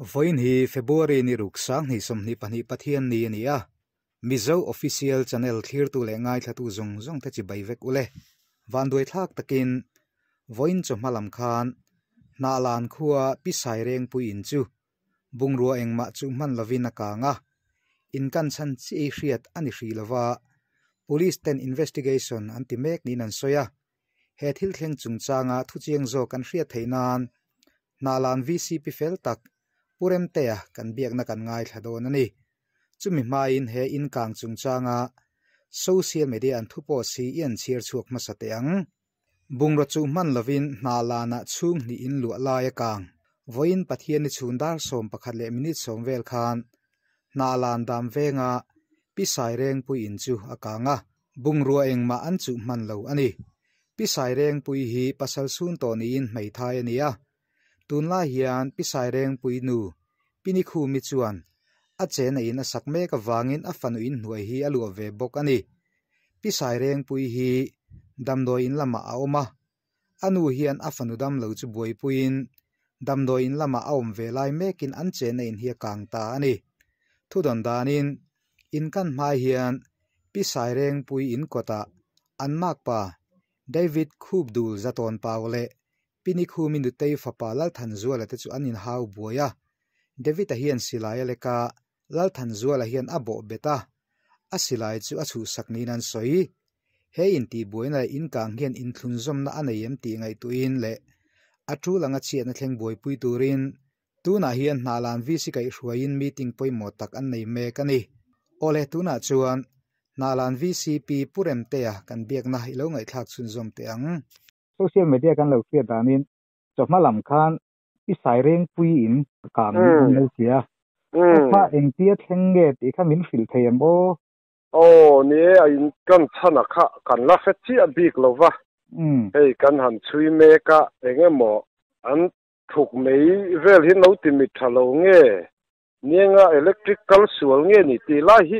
Vawiin hi February ni ruk 2022 Pathian ni a ni a, Mizo Official Channel thlirtu leh ngaithlatu zawng zawng te chibai vek ule. Vanduai thlak takin vawiin chawhma lam khan Hnahlan khua Pi Sairengpui in chu bungrua engmah chu hman lovin a kang a, in kan chhan chiah hriat a ni hrih lova, Police ten investigation an ti mek niin an sawi a. He thil thleng chungchanga thuchiang zawk kan hriat theih nan Hnahlan VCP fel tak Pu Remtea kan biakna kan ngaithla dawn a ni. Chumi hmain he inkang chungchanga social media an thu post hi i an chhiar chhuak hmasa teh ang. Bungraw chu hman lovin Hnahlanah chhung hnih in luah lai a kang. Vawiin Pathianni chhun dar 11 leh minute 10 vel khan Hnahlan dam venga Pi Sairengpui in chu a kang a. Bungrua engmah an chuh hman lo a ni. Pi Sairengpui hi pasal sun tawh niin hmeithai a ni a. Tunlai hian Pi Sairengpui nu Pi Nikhumi chuan a chena in a sak mek avangin a fanu in hnuai hi a luah ve bawk a ni. Pi Sairengpui hi damdawi in lamah a awm a. A nu hian a fanu dam lo chu buaipuiin damdawi in lamah a awm ve lai mekin an chena in hi a kang ta a ni. Thudawn danin in kan hmai hian Pi Sairengpui in kawtah an makpa David Khupdul Zatawn Pau leh Pi Nikhumi nutei fapa Lalthanzuala te chu an inhau buai a. David-a hian silai a lek a, Lalthanzuala hian a bawh bet a, a silai chu a chhuhsak niin an sawi. He intihbuaina leh inkang hian inthlunzawmna a nei em tih ngaihtuahin leh a tul anga chhiatna thleng buaipui turin tunah hian Hnahlan VC kaihhruaiin meeting pawimawh tak an nei mek a ni. Awle, tunah chuan Hnahlan VCP Pu Remtea kan biakna i lo ngaihthlak chhunzawm teh ang. Social media kan lo hriat danin chawhma lam khan Pi Sairengpui in kang an lo hria a. Kha engtia thleng nge tih kha min hrilh thei em aw? Aw, ni e, a in kan chhan a kha kan la hre chiah bik lo va. Hei kan han chhui mek a, eng emaw an thuk mai vel hi lo ti mit tha lo nge, nienga electric kal sual nge ni tih lai hi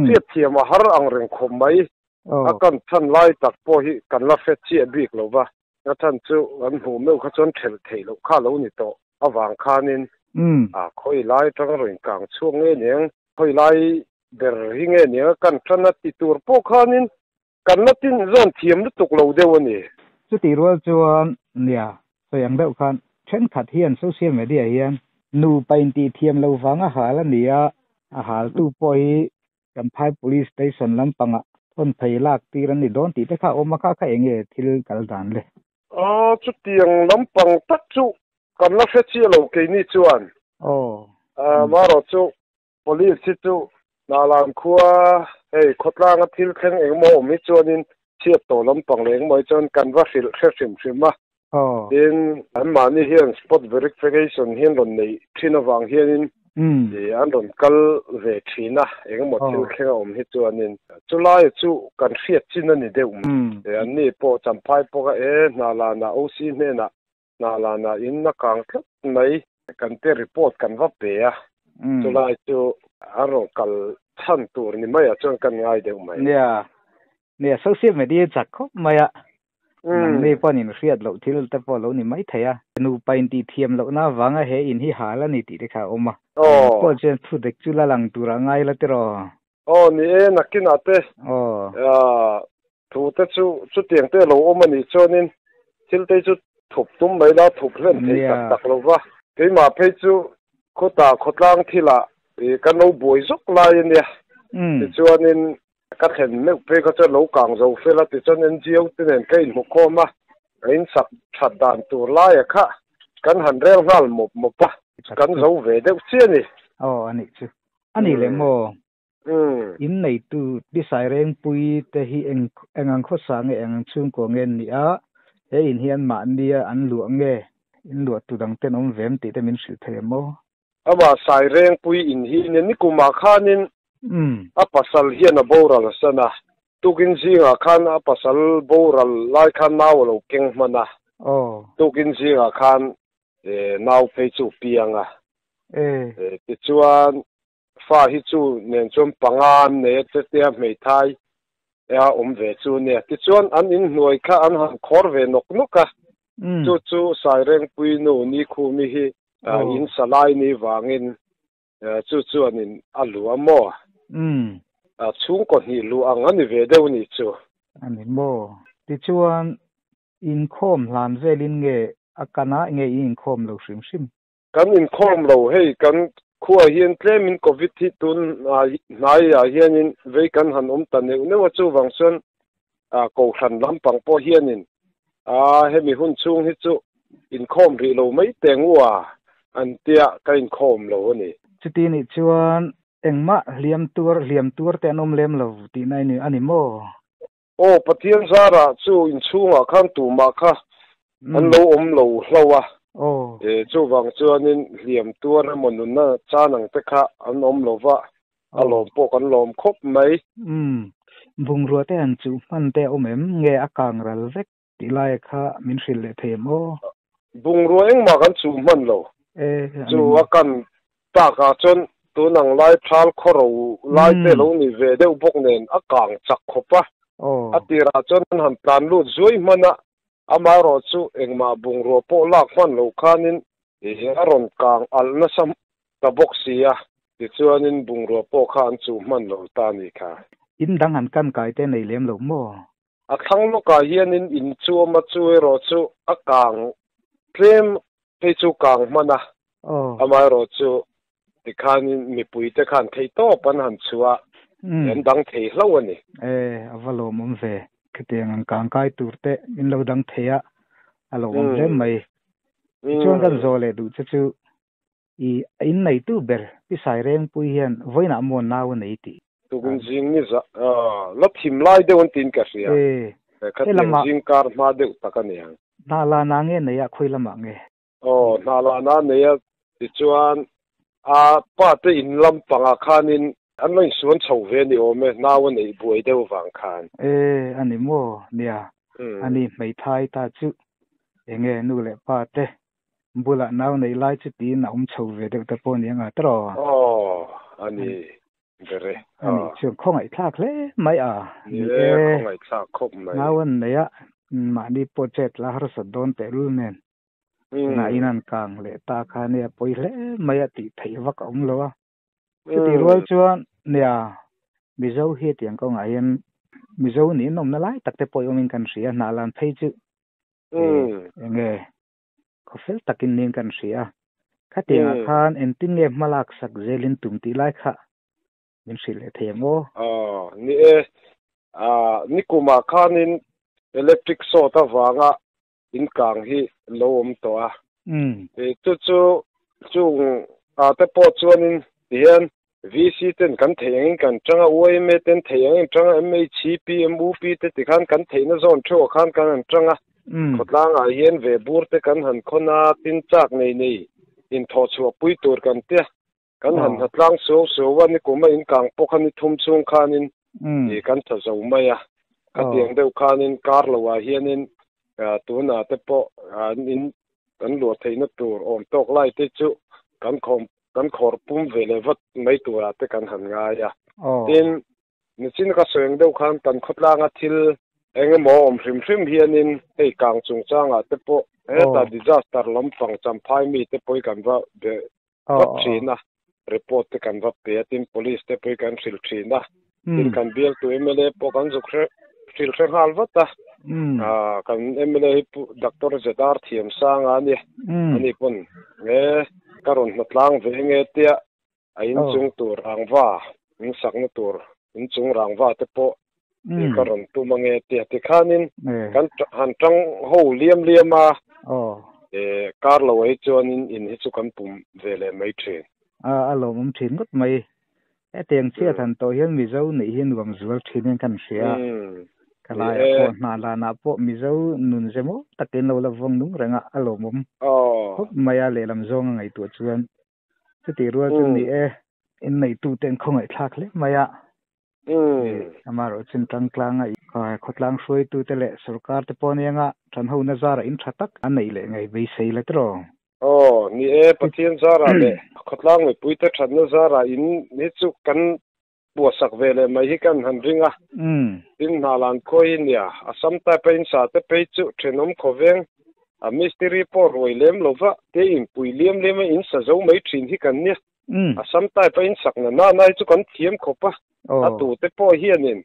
hriat thiam a har ang reng khawp mai. A kan chhan lai tak pawh hi kan la hre chiah bik lo va, a chhan chu kan hmuh meuh kha chuan thelh theih loh kha lo ni tawh avang khanin a khawi lai atanga rawn kang chhuak nge niang, khawi lai ber hi nge niang a kan tan a ti tur pawh khanin kan la tin zawn thiam lutuk lo deuh a ni. Chutih rual chuan nia sawi ang deuh khan thenkhat hian social media hian nupa intih thiam lo vang a hal a ni a, a haltu pawh hi Champhai Police Station lampangah thawn phei lak tir an ni dawn tih te kha a awm a, kha kha eng nge thil kal dan le? Aw, chutiang lampang tak chu kan la hre chiah lo keini chuan. Aw. Amaherawh chu Police hi chu Hnahlan khua hei khawtlanga thil thleng engemaw awm hi chuanin chhiat tawh lampang leh engemaw hi chuan kan va hrilh hre hrim hrim a. Tin, anmahni hian spot verification hian rawn neih thin avang hianin an rawn kal ve thin a, engemaw thil thleng a awm hi chuanin chulai chu kan hriat chin a ni deuh mai. Anni pawh Champhai pawh kha e Hnahlanah OC hnenah Hnahlanah in a kang tlat mai. Kan te report kan va pe a, chulai chu an rawn kal chhan tur ni maiah chuan kan ngai deuh mai. Nia, nia social media chak khawp mai a, nangni pawhin in hriat loh thil te pawh lo ni mai thei a. Nupa intih thiam lohna avanga he in hi hal a ni tih te kha a awm a. Pawh chuan thu dek chu la lang turah ngai la tiraw? Aw ni e, nakinah te thu te chu chutiang te lo awm a nih chuanin thil te chu thup tum mai la thup hlen thei tak tak lo va. Keimah phei chu khawtah khawtlang thilah kan lo buai zawk lai a nia. Tichuanin ka thlen meuh phei kha chuan lo kang zo fel a, tichuan NGO te nen ka inhmukhawm a, a insak that dan tur laia kha kan han rel nghal mawp mawp a, kan zo ve deuh chiah a ni. Aw a nih chu. A nih leh maw? In neitu Pi Sairengpui te hi eng eng ang khawsa nge eng ang chhungkua nge an nih a, he in hi an mahnia an luah nge, in luah tu dang ten awm ve em tih te min hrilh thei em aw? Amah Sairengpui in hi nia nikumah khanin a pasal hian a boral san a, tukin zingah khan a pasal boral lai khan nau a lo keng hman a, tukin zingah khan nau phei chu piang a. Tichuan fa hi chu nen chuan panga an nei a, chutia hmeithai a awm ve chu nia. Tichuan an inhnuai kha an han khawr ve nawk nawk a, chu chu Sairengpui nu Nikhumi hi In sa lai ni wangin chu chuanin a lu a maw? Chhungkaw hnih lu ang a ni ve deuh ni chu. A ni maw? Tichuan, inkhawm hlan velin nge a kana nge i inkhawm lo hrim hrim? Kan inkhawm lo hei, kan khuaah hian tlemin Covid hi tun hnaiah hianin vei kan han awm ta neuh neuh a, chuvang chuan kohhran lampang pawh hianin hemi hun chhung hi chu inkhawm rih lo mai teng u a an tia ka inkhawm lo a ni. Chuti nih chuan engmah hliam tuar hliam tuar te an awm lem lo tihna a ni maw? Aw, Pathian zarah chu inchhungah khan tumah kha an lo awm lo hlo a. Chuvang chuanin hliam tuar emaw nunna chan ang te kha an awm lo va, a lawm pawh kan lawm khawp mai. Umm, bungrua te han chuh hman te a awm em? Nge a kang ral vek tih laia kha min hrilh leh thei em aw? Bungrua engmah kan chuh hman lo. Chu a kan takah chuan tun ang lai thal khawro lai te lo ni ve deuh bawk nen a kang chak khawp a. A tirah chuan an han tlan lut zuai hman a, amaherawh chu engmah bungrua pawh lak hman loh khanin a rawn kang alh nasa ta bawk si a, tichuanin bungrua pawh kha an chuh hman lo ta a ni kha. In dang han kan kai te nei lem lo maw? A thlang lawkah hianin in chu awm a, chu erawh chu a kang tlem phei chu kang hman a, amaherawh chu tikhanin mipuite khan thei tawp an han chhuah a, an dang thei hlauh a ni. E, a va lawmawm ve. Khitiang ang kang kai tur te min lo dang thei a, a lawmawm hle mai. Tichuan kan zawh leh duh che chu I a inneitu ber Pi Sairengpui hian vawiinah maw nau a nei tih? Tukin zing ni za la thim lai deuh an tiin ka hria. Khatiang zing kar hma deuh tak a ni ang. Hna la na nge nei a khawi lamah nge? Aw, hna la na nei a tichuan a pa te in lam pangah khanin an lo insuan chho ve ni awm e, nau a neih buai deuh vang khan. E, a ni maw? Nia, a ni hmeithai ta chu enge nu leh pa te Bulah nau neih lai chu tiin a awm chho ve deuh te pawh a ni anga tawh. Aw, a ni ber e. A nih chuan khawngaihthlak hle mai a. Ni e, khawngaihthlak khawp mai. Nau an nei a, mahni pawh chet la harsat dawn tehlul nen. Tunah in an kang leh ta kha nia pawi hle mai a tih theih vak a awm lo a. Chutih rual chuan nia Mizo hi tiang kawngah hian Mizo niin awmna lai tak te pawh i awmin kan hria, hnah lan phei chu enge Khawfel takin nin kan hria a, khatiangah khan engtin nge hma lak sak zelin tum tih lai kha min hrilh leh thei ang aw? Aw, ni e. Nikumah khanin electric short avanga inkang hi lo awm tawh a. Chu chu chung ah te pawh chuanin tihian VC ten kan theih angin kan tang a, YMA ten theih angin tang a, MHCP, MUP te tikhan kan theihna zawn theuhah khan kan han tang a. Khawtlangah hian ve bur te kan han khawn a, tin chak nei nei inthawh chhuah pui tur kan tia. Kan han hnatlang suau suau a, nikum a inkang pawh kha ni thum chhung khanin kan tha zo mai a. Khatiang deuh khanin kar loah hianin tunah te pawh an in kan luah theihna tur awm tawk lai te chu kan khawm kan khawr pum ve leh vat mai turah te kan han ngai a. Tin, nichin ka sawi ang deuh khan kan khawtlanga thil eng emaw awm hrim hrim hianin hei kang chungchangah te pawh heta disaster lampang champhai mi te pawh hi kan va be vat thin a, report te kan va pe a, tin police te pawh hi kan hrilh thin a, tin kan bialtu mla pawh kan zuk hre hrilh hre nghal vat a, kan mla hi Pu Doctor Zedar Thiamsanga a ni, ani pawn nge ka rawn hnatlang ve nge tia a inchung tur rangva in sakna tur inchung rangva te pawh ka rawn tum ange tia tikhanin kan han tang ho liam liam a, kar lo ah hi chuanin in hi chu kan pum ve leh mai thin. A lawmawm thin ngawt mai. Hetiang chhiat han tawh hian Mizo nih hi nuam zual thin in kan hria. Ka laiah pawh hna lanah pawh Mizo nun ze maw takin lo la vawng nung reng a, a lawmawm khawp mai a lehlam zawng a ngaihtuah chuan. Chutih rual chu ni e, inneihtu ten khawngaihthlak hle mai a. Amaherawh chin tangtlanga khawtlang hruaitute leh sorkar te pawh anianga tanhona zarah in tha tak a neih leh ngei beisei la tiraw? Aw, ni e, Pathian zarah leh khawtlang mipuite thatna zarah in hi chu kan puahsak ve leh mai hi kan han ring a. Tin hna lan khawi hi nia, Assam type a in sa te phei chu thenawm khawveng A mistiri pawh ruai lem lova te in pui liam liam a in sa zo mai thin hi kan nia. A sam type a in sak na na nai chu kan thiam khawp a. A tu te pawh hianin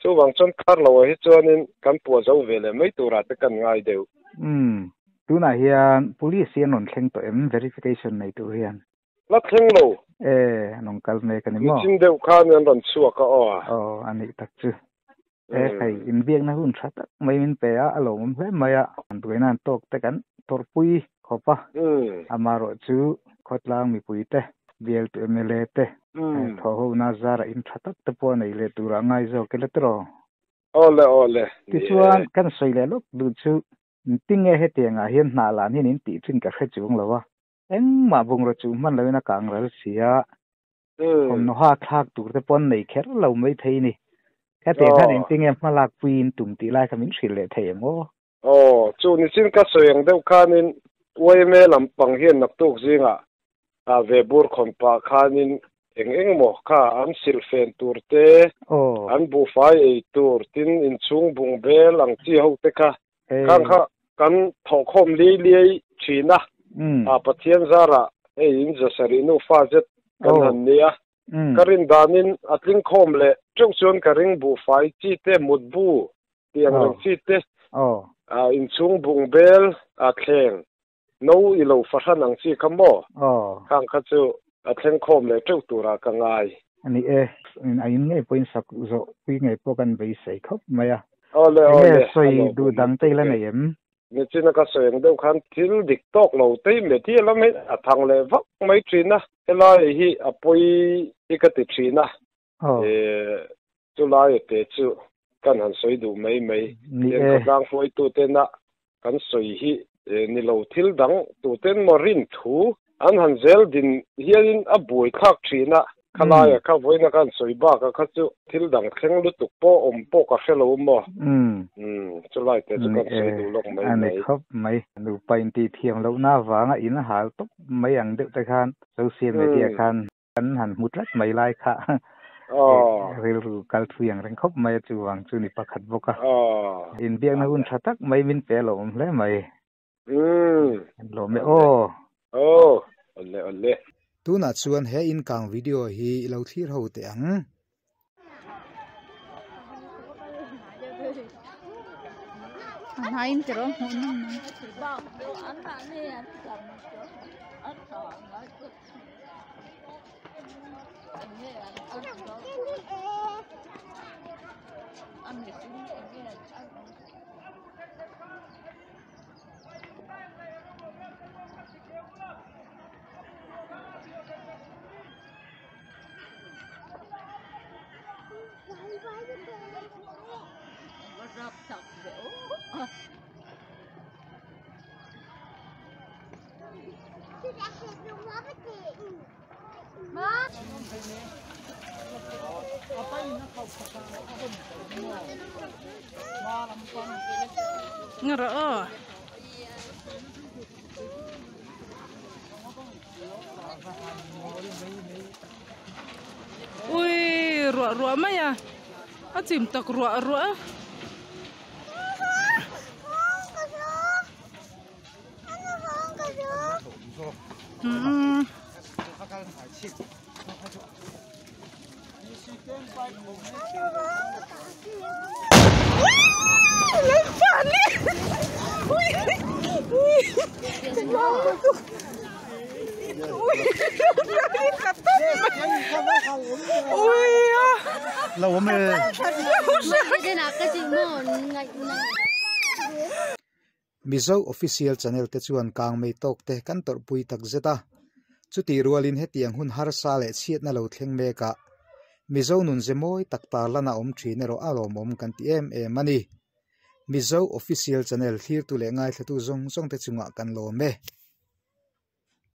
chuvang chuan kar lo ah hi chuanin kan puah zo ve leh mai turah te kan ngai deuh. Umm. Tunah hian police hi an rawn thleng tawh em verification nei tur hian? La thleng lo. E, an rawn kal mek a ni maw? Nichin deuh khan an rawn chhuak a aw. Aw, a nih tak chu. E, hei, inbiakna hun tha tak mai min pe a, a lawmawm hle mai a. An buaina an tawk te kan tawrhpui khawp a. Amaherawh chu khawtlang mipui te, bialtu mla te, thawhhona zarah in tha tak te pawh a nei leh turah ngai zawk ila tiraw? Awle, awle. Tichuan, kan sawi leh lawk duh chu, tinge hetiangah hian hnah lan hian in tih thin ka hre chuang lo a. Engmah bungraw chu hman loin a kang ral si a, thawmhnaw ha thlak tur te pawh an nei kher lo mai thei ni. Hetiang khan engtinge hma lak puiin tum tih lai kha min hrilh leh thei em aw? Aw, chu nichin ka sawi ang deuh khanin yma lampang hian naktuk zingah ah ve bur khawn pah khanin eng eng maw kha an silhfen tur te, an buhfai ei tur tin inchhung bung bel ang chi ho te kha Khang kha kan thawhkhawm liai liai thin a, a Pathian zarah hei in zasarih nufa zet kan han ni a, ka rin danin a tlingkhawm leh teuh chuan ka ring buhfai chi te, mutbu tih ang reng chi te, inchhung bung bel a thleng no i lo fahran ang chi kha maw? Khang kha chu a thlengkhawm leh teuh turah ka ngai. A ni e, a in ngei pawhin sak zawh pui ngei pawh kan beisei khawp mai a. Awle Enge awle, sawi a lawm duh awm dang te i la lutuk e. nei em? Nichina ka sawi ang deuh khan thil dik tawk lo tei met hi a lam hi a thang leh vak mai thin a, helai hi a pawi hi ka ti thin a, chulai te chu kan han sawi duh mai mai. Ni Tiang e. khawtlang hruaituten a kan sawi hi ni lo thil dang tuten maw rin thu an han zel din hianin a buai thlak thin a, khalaia kha vawiina khan sawi baka kha chu thil dang thleng lutuk pawh awm pawh ka hre lo maw. Chulai te chu Ni kan e, sawi duh lawk mai a ni mai. khawp mai. Nupa intih thiam lohna avanga in a hal tawp mai ang deuh te khan social media khan Kan han hmu tlat mai lai kha rilru kal thui ang reng khawp mai a chuvang chu ni pakhat bawk a. Inbiakna hun tha tak mai min pe lawm hle mai. Lawm e aw. Tunah chuan he inkang video hi i lo thlir ho teh ang. Ui ruah ruah mai a a chim tak ruah ruah a. Mizo Official Channel te chuan kangmei tawk te kan tawrhpui tak zet a. Chutih rualin hetiang hun harsa leh chhiatna lo thleng mekah Mizo nun ze mawi tak tarlan a awm thin erawh a lawmawm kan ti em em a ni. Mizo Official Channel thlirtu leh ngaithlatu zawng zawng te chungah kan lawm e.